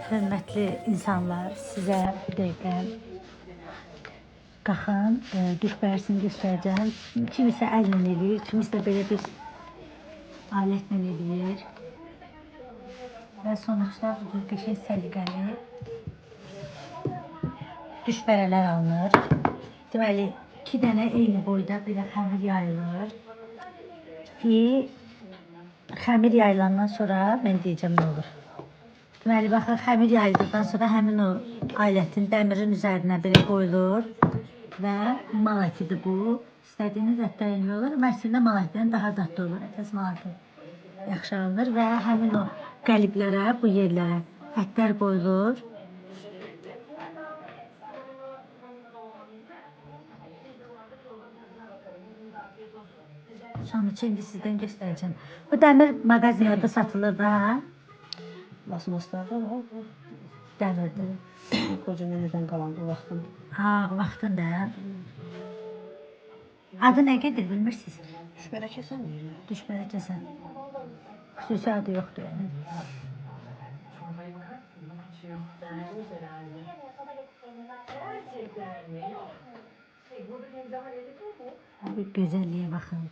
Hörmətli insanlar, sizə bir dəqiqə qaxın düşbərəsini göstərəcəm. Kimisə əllə eləyir, kimisə belə bir alətlə eləyir. Və sonuçda bu cür qəşəng səliqəli düşbərələr alınır. Deməli, 2 dənə eyni boyda belə xəmir yayılır. Ki, xəmir yayılandan sonra mən deyəcəm nə olur. Deməli, baxın, xəmir yayıldıqdan sonra həmin o alətin dəmirin üzərinə belə qoyulur və mal ətidir bu. İstədiyiniz ətdən eləmək olar, amma əslində mal ətindən daha dadlı olur. Əsas mal əti yaxşı alınır və həmin o qəliblərə, bu yerlərə ətlər qoyulur. Sonucu indi sizdən göstərəcəm. Bu dəmir mağazinlərdə satılır da, hə? Basmaslarda var. Dəmirdir. Qoca nənədən qalan bu vaxtın. Ha, vaxtında. Adı nə gedir bilmirsiniz? Düşbərə kəsən deyirlər. Düşbərə kəsən. Xüsusi adı yoxdur yəni. Bu gözəlliyə baxın.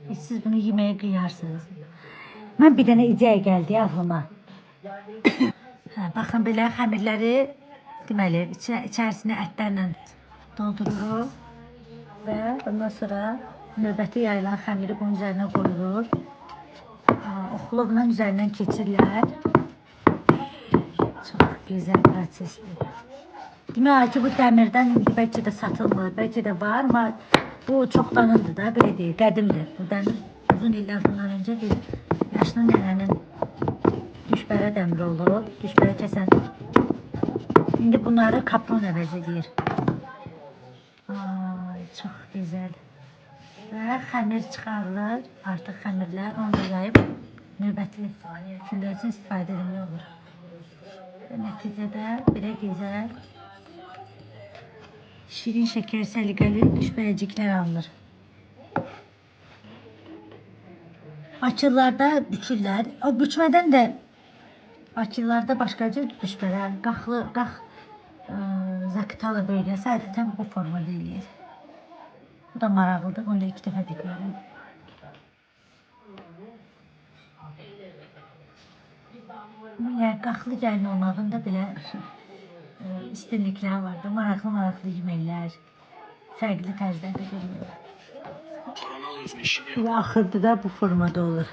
Heç siz bunu yeməyə qıyarsınız. Mən bir dənə ideya gəldi ağlıma. Hə, baxın belə xəmirləri deməli içərisini ətlərlə doldururuq və ondan sonra növbəti yayılan xəmiri bunun üzərinə qoyulur. Oxlovla üzərindən keçirlər. Çox gözəl prosesdir. Demək olar ki, bu dəmirdən indi bəlkə də satılmır, bəlkə də var, amma bu çoxdanındır da, belə deyil, qədimdir. Bu dəmir uzun illər bundan öncə bir yaşlı nənənin düşbərə dəmiri olub, düşbərə kəsən. İndi bunları kapron əvəz edir. Ay, çox gözəl. Və xəmir çıxarılır, artıq xəmirlər, onu da yayıb növbəti günlər üçün istifadə etmək olur. Və nəticədə belə gözəl şirin şeker səliqəli düşbərəciklər alınır. Bakılılarda bükürlər. O bükmədən də Bakılılarda başqa cür düşbərə, qaxlı, qax zakitalı bölgəsi adətən bu formada eləyir. Bu da maraqlıdır. Bunu da ilk dəfə bilirəm. Yəni qaxlı gəlin olmağın da belə üstünlükləri vardır. Maraqlı maraqlı yeməklər, fərqli tərzlərdə görmək olar. Axırda da bu formada olur.